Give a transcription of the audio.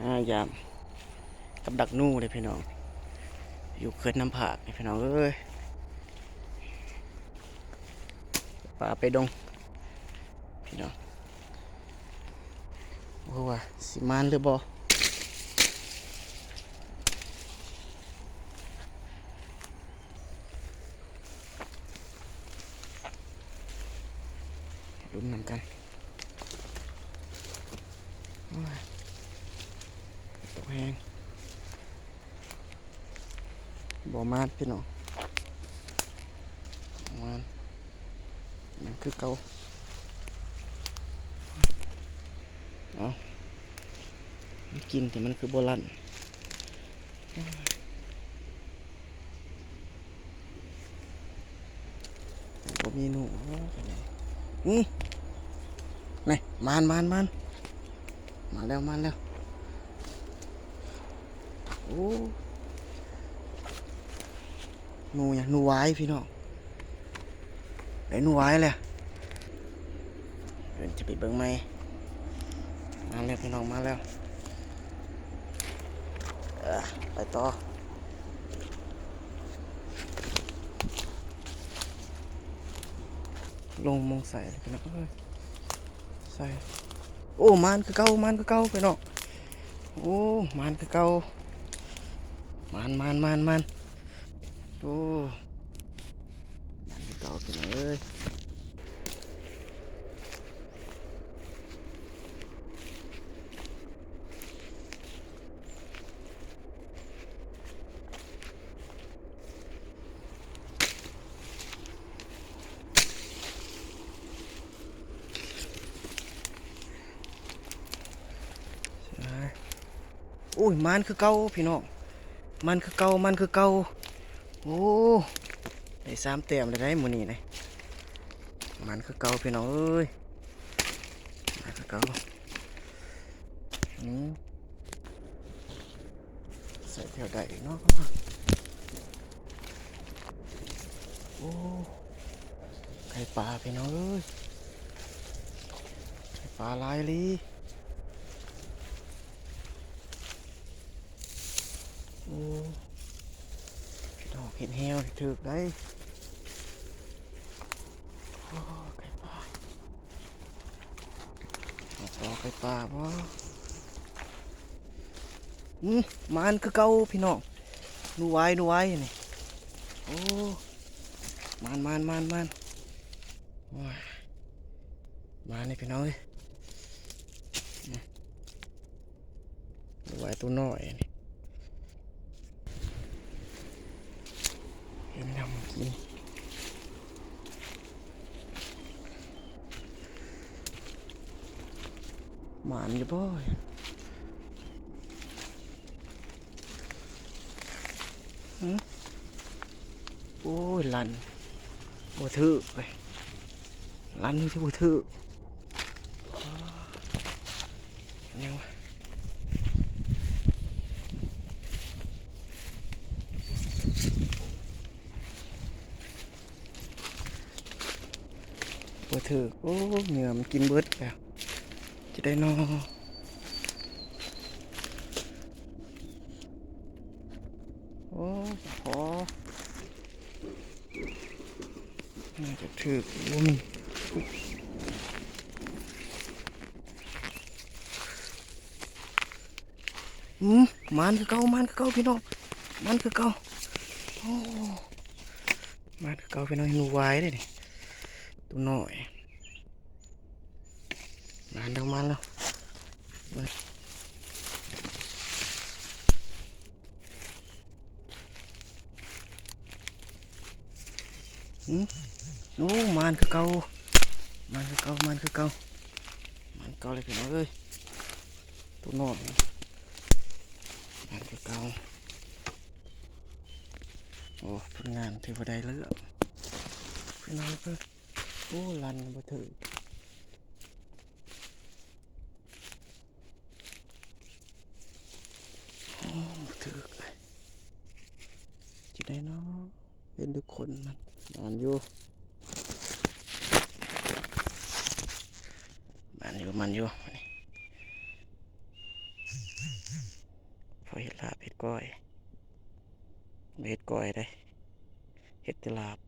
ຫາຢາມກັບດັກໜູເດ້ພີ່ນ້ອງ ຢູ່ເຂື່ອນນ້ຳພາກນີ້ພີ່ນ້ອງເອີຍ ປ່າໄປດົງພີ່ນ້ອງ ບໍ່ຮູ້ວ່າຊິໝານຫຼືບໍ່ ລຸ້ນນຳກັນ. ໂອ້ຍ ຕົກແຮງ ບໍ່ມານພີ່ນ້ອງ ບໍ່ມານ ຍັງຄືເກົ່າ ເອົ້າ ມັນກິນແຕ່ມັນຄືບໍ່ລັ່ນ. ບໍ່ມີໜູ ອື ນີ້ ມານ ມານ ມານ ມາແລ້ວ ມາແລ້ວ ໂອ້ ໜູຫຍັງ ໜູຫວາຍພີ່ນ້ອງ. ໄດ້ໜູຫວາຍແລ້ວ ເດີນຈະໄປເບິ່ງໃໝ່ ມາແລ້ວພີ່ນ້ອງ ມາແລ້ວ ເອີ ໄປຕໍ່ ລົງມອງໃສ່ພີ່ນ້ອງເອີຍ ໃສ່ ໂອ້ ມານຄືເກົ່າ ມານຄືເກົ່າພີ່ນ້ອງ ໂອ້ ມານຄືເກົ່າ ມານ ມານ ມານ ມານ ໂອ້ ມານຄືເກົ່າພີ່ນ້ອງເອີຍ. ໂອ້ຍ ມານຄືເກົ່າພີ່ນ້ອງ ມານຄືເກົ່າ ມານຄືເກົ່າ ໂອ້ ໄດ້ສາມແຕ້ມແລ້ວໄດ໋ມື້ນີ້ນະ ມານຄືເກົ່າພີ່ນ້ອງເອີຍ ມານຄືເກົ່າ ອື ໃສ່ແຖວໃດເນາະ ໂອ້ ໄຂ່ປາພີ່ນ້ອງເອີຍ ໄຂ່ປາຫຼາຍອີ່ຫຼີ. ໂອ້ ດອກເຫັດແຫ້ວຖືກໄດ໋ ໂອ້ ໄຂ່ປາ ອອກດອກໄຂ່ປາບໍ່ ອື ມານຄືເກົ່າພີ່ນ້ອງ ໜູຫວາຍ ໜູຫວາຍນີ້ ໂອ້ ມານ ມານ ມານ ມານ ໂອ້ຍ ມານີ້ພີ່ນ້ອງເອີຍ ໄວ້ໂຕນ້ອຍນີ້ ເຫັນແລ້ວມັນກິນ ໝານຢູ່ບໍ່? ຫື? ໂອ້ຍ ລັ່ນ ບໍ່ຖືກເວີຍ ລັ່ນຄືຊິບໍ່ຖືກ ຍັງວະ ບໍ່ຖືກ ໂອ້ ເຫຍື່ອມັນກິນເບິດແລ້ວ ຈະໄດ້ໜໍ່ ໂອ້ ພໍ ໜ້າຈະຖືກ ບໍ່ມີ ອືມ ໝານຄືເກົ່າ ໝານຄືເກົ່າພີ່ນ້ອງ ໝານຄືເກົ່າ ໂອ້ ໝານຄືເກົ່າພີ່ນ້ອງ ໜູຫວາຍເດ້ນີ້ ໂຕນ້ອຍ ມາແລ້ວ ມາແລ້ວ ຫື? ໂອ້ ມານຄືເກົ່າ ມານຄືເກົ່າ ມານຄືເກົ່າ ມານເກົ່າເລີຍພີ່ນ້ອງເອີຍ ໂຕນ້ອຍ ມານຄືເກົ່າ ໂອ້ ຜົນງານຖືວ່າໄດ້ເລື່ອງ ພີ່ນ້ອງເອີຍ ໂອ້ ລັ່ນບໍ່ຖືກ ໂອ້ ບໍ່ຖືກ ຈະໄດ້ເນາະ ເຫັນແຕ່ຂົນມັນ ໝານຢູ່ ໝານຢູ່ ໝານຢູ່ ນີ້ ເຂົາເຮັດລາບເຮັດກ້ອຍ ບໍ່ເຮັດກ້ອຍເດ້ ເຮັດແຕ່ລາບ.